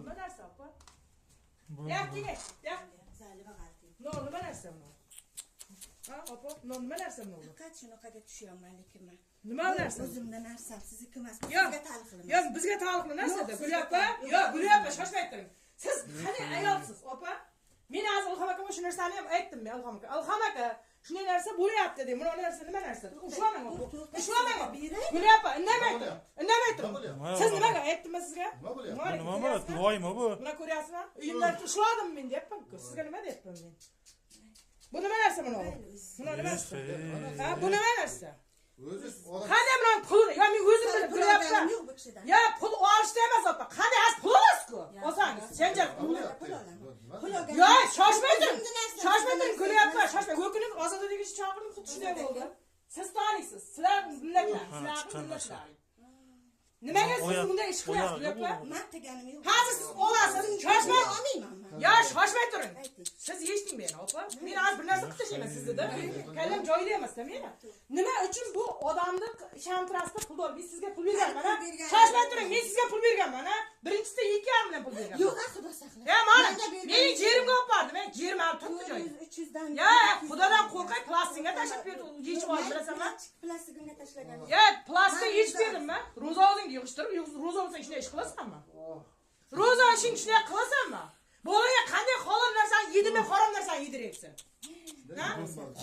Nima narsa opa? Yo'q, keling. Yo'q. Zaliva g'alati. No, nima narsa bu? Ha, opa, no, nima narsa bu? Faqat shunaqaga tushyapman lekin man. Nima narsa? O'zimda narsam, sizniki emas. Yo'q. Sizga taalluqli. Yo'q, bizga taalluqli narsada. Yo'q, Gul sizga opa, taalluqli. yo'q, Gul opa, shoshmay turing. Siz qanday ayolsiz, opa? Men hozir Ilhom akaga shu narsani ham aytdim men Ilhom aka. Ilhom aka, shunday narsa bo'lyapti dedim. Buni narsa nima narsa? Ushlamang opa. Ushlamang opa. Beray. Gul opa, indamay turing. Indamay turing. Siz nimaga aytdimmi sizga? Nima bo'lyapti? Nima Nima bo'ladi? Loymi bu? Buni ko'ryapsizmi? Uyimdan ushladim men deyapman-ku. Sizga nima deyapman men? Bu nima narsa buni? Buni nima narsa? Ha, bu nima narsa? O'zi odam Qanday bilan pul? Yo, men o'zim bilib Pul Gul opa. olganim yo'q bu kishidan. Ya pul olishda emas opa. Qanday haz pul olasiz-ku? Olsangiz, janjal. Pul olaman. Pul olganim. Yo, shoshmay turing. O'zimni narsam, Shoshmay turing, sizning Gul opa, narsam. shoshmay. Bu kuni Ozoda degan chaqirdim, xuddi shunday bo'ldi. Siz taniysiz. Sizlar millatlar, Ha, sizlar chiqqan narsa. millatlar. Nimaga siz Oyoq- bunday ish qilyapsiz, Gul oyog'i opa? bu. Man qilganim yo'q. Hozir siz olasiz, shoshmay. Pul olmayman man. Ya shoshmay turing. Ayting. Siz eshiting meni, opa. Men hozir bir narsa qilib tashlayman sizni-da. Kallam joyida emas-da meni. Nima uchun bu odamni ishontirasizda pul olib, men sizga pul berganman, ha? Pul berganim Shoshmay yo'q. turing, men sizga pul berganman, ha? Birinchisida 2,5 million pul berganman. Yo'q, ha, xudo saqlasin. Ya mana, Menga berganingiz mening yo'q. yerimga olib bordi. Men yerim hali turibdi joyida. 400, 300 dan. Ya, xudodan qo'rqay, plastikga tashlab berdi, yechib oldi, bilasanmi? Plastigimga tashlagan. Ya, plastik Man yechib ro'za berdimmi? Ro'za oldingga yig'ishtirib, ro'za olsang shunday ish qilasanmi? Ro'za ishing shunday qilasanmi? Bolaga qanday halol narsani yedirmay harom narsani yediryapsan? Ha?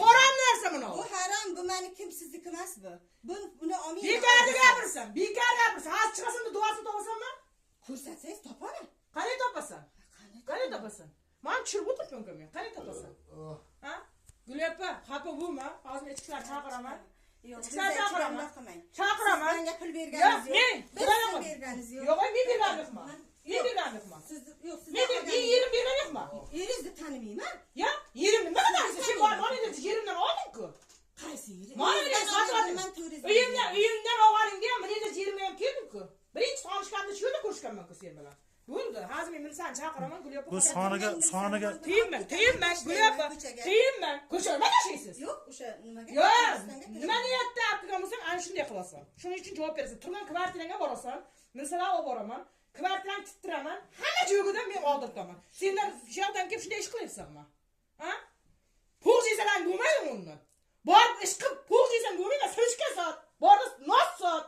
Harom narsa buni. Bu harom, bu meni kim sizniki emas bu. Buni olmayman. Bekorga gapirsan, bekor gapirsan. Hozir chiqasan da duosini topasanmi? Ko'rsatsangiz topaman. Qanday topasan? Qanday topasan? Man tushirib o'tiribman men. Qanday topasan? Ha? Gul opa, xafa bo'lma. Hozir men ichkilar chaqiraman. Yo'q, Ichkilar bizga chaqiraman. qilmang. Chaqiraman. Siz menga pul Yo'q, berganingiz yo'q. men Bir xudodan so'm qo'rq. berganingiz yo'q. Yo'q, men berganim yo'qman. Men berganim yo'qman. Siz yo'q, siz Men men yerim berganim yo'qman. Eringizni tanimayman. Ya, yerim nima taniysan? Sen bor, mana endi yerimdan olding-ku. Qaysi eri? Mana endi sotib oldim. Man 400 Uyimdan olganingda ham mana endi yerimga ham keldim-ku. Birinchi tanishganda shu yerda ko'rishganman-ku sen bilan. Bo'ldi. Hozir men milisani chaqiraman, Gul opa. Bu soniga Tiyinma, tiyinma, Gul opa. Tiyinma. Ko'chaga nima tashlaysiz? Yo'q, o'sha nimaga? Yo'q, nima niyatda olib kelgan bo'lsang, ana shunday qilasan. Shuning uchun javob berasan. Turgan kvartirangga borasan, milisalar olib boraman, kvartirangni tittiraman, hamma joyidan men oldirtaman. Sendan shu yoqdan kelib shunday ish qilyapsanmi? Ha? Pul yesalang bo'lmaydi undan. Borib ish qilib pul yesang bo'lmaydi, sirishka sot, borib nos sot.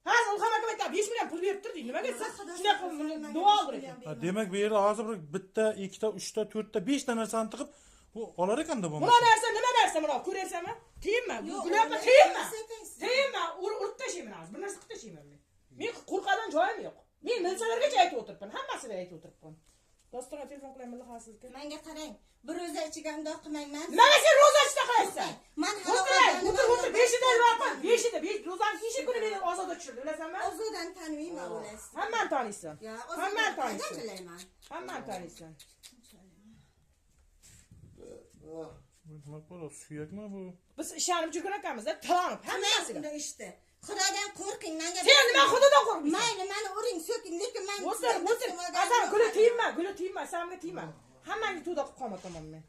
Hozir Ilhom aka aytadi, 5 million pul berib tur deydi. Nimaga siz shunday qilib duo oldiryapsiz? Ha, demak bu yerda hozir bir bitta, ikkita, uchta, to'rtta, beshta narsani tiqib bu olar ekanda Buna bo'lmasa. narsa nima narsa buni ko'ryapsanmi? Tiyinma, Yo'q, Gul opa uni tiyinma. aytaysiz. Tiyinma, urib tashlayman hozir. Bir narsa qilib tashlayman men. Men qo'rqadan joyim yo'q. Men milisalargacha aytib o'tiribman, hammasiga aytib o'tiribman. Dostonga telefon qilayman, xasizga. Menga qarang. Bir ro'za ichiga undoq qilmang. Man Nimaga sen ro'za ichda qilasan? Man halol O'tir, olganim o'tir, o'tir, yo'q. 5-ida nima qil? 5-ida, 5 ro'zani 5 kuni meni ozoda tushirdi, bilasanmi? Ozodani tanimayman o'lasiz. Hammani taniysan. Ya, Hammani Ozodani qaydan taniysan. bilayman? Hammani taniysan. Nima bo'ladi? Suyakmi bu? Biz ishonib yurgan ekanmiz-da, talanib hammasiga. Unda ishdi. Xudodan qo'rqing, menga. Sen nima xudodan qo'rqmaysan? Mayli, meni uring, so'king, lekin men O'tir, o'tir. Hasan, guli tiyinma, guli tiyinma, samga tiyma. Hammangni to'da qilib qolmataman men.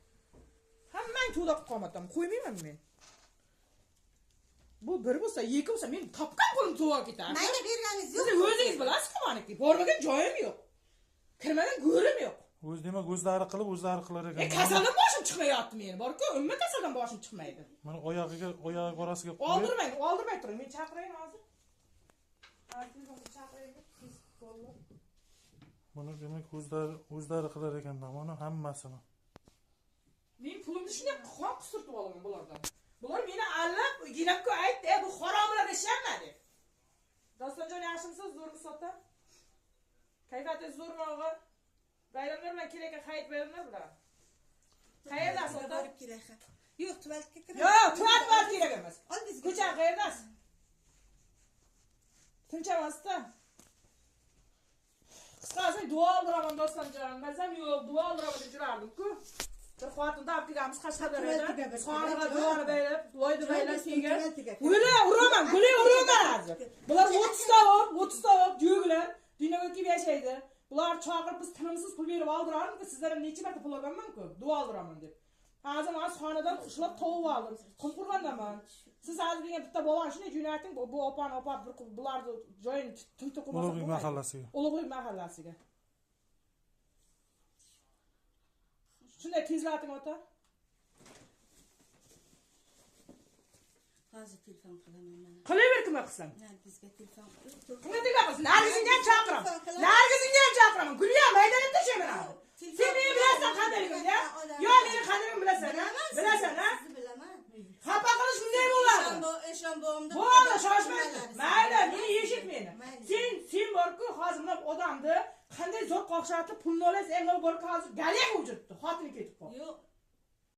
Hammangni to'da qilib qolmataman, qo'ymayman men. Bu bir bo'lsa, ikki bo'lsa, men topgan pulim to'g'ri ketadi. Menga berganingiz Siz yo'q. o'zingiz bilasiz-ku maniki. Bormagan joyim yo'q. Kirmagan go'rim yo'q. O'z demak o'zlari qilib, o'zlari qilar ekan. Kasaldan boshim chiqmayapti meni. Bor-ku, umuman kasaldan boshim chiqmaydi. Mana oyog'iga, oyog'i orasiga qo'yib, Oldirmang, oldirmay turing. Men chaqirayin hozir. Hozir telefon qilib chaqirayin. Tez bo'ldi. Buni demak o'zlari qilar ekanda, mana hammasini. Men pulimni shunday qon qustirib olaman bulardan. Bular meni allab, ginamku aytdi, bu haromlar ishlanma deb. Dostonjon yaxshimisiz? Zo'rmisiz ota? Kayfiyatingiz zo'rmi og'a? Bayramlar bilan kerak ekan, hayit bayramlar bilan. Qayerdasiz ota? Borib kelay. Yo'q, tualetga kiraman. Yo'q, tualet borib kerak emas. Oldingizga. Ko'cha qayerdasiz? Tinch emasda. Qisqasi duo oldiraman Dostonjon. Mazam yo'q, duo oldiraman deb yurardim-ku. Bir xotin topib kelganmiz Qashqadaryoda. Tuvaletiga bir Soniga kiradi. duoni berib, loyni baylab kelgan. Tuvaletiga Guli uraman, guli uraman hozir. Bular 30 ta bo'lib, 30 ta bo'lib jo'glar dunyoga kelib yashaydi. Bular chaqirib biz tinimsiz pul berib oldirardim-ku, sizlar ham necha marta pul olganman-ku, duo oldiraman deb. Hozir men xonadan ushlab tovuq oldim. Qumqo'rg'ondaman. Siz hozir menga bitta bolani shunday jo'nating, bu opani opab bir bularni joyini tintuv qilmasa Ulug'bek bo'lmaydi. mahallasiga. Ulug'bek mahallasiga. Shunday tezlating ota. Hozir telefon qilaman mana. Qilaver kimga qilsang. Nargizga telefon qilib. Kimga telefon qilsin? Nargizingga ham chaqiraman. Nargizingga ham chaqiraman. Gulya maydonida tashlayman hozir. Sen meni bilasan qandayligimni, ya? Yo, meni qandayligimni bilasan, ha? Bilasan, ha? Sizni bilaman. Xafa qilish bunday bo'ladi. Eshon bobomda. Bo'ldi, shoshma. Mayli, meni eshit meni. Mayli. Sen borku hozir bunday odamni qanday zo'r qoqshatib pulni olasan, endi borku hozir galak o'chiribdi, xotini ketib qoldi. Yo'q.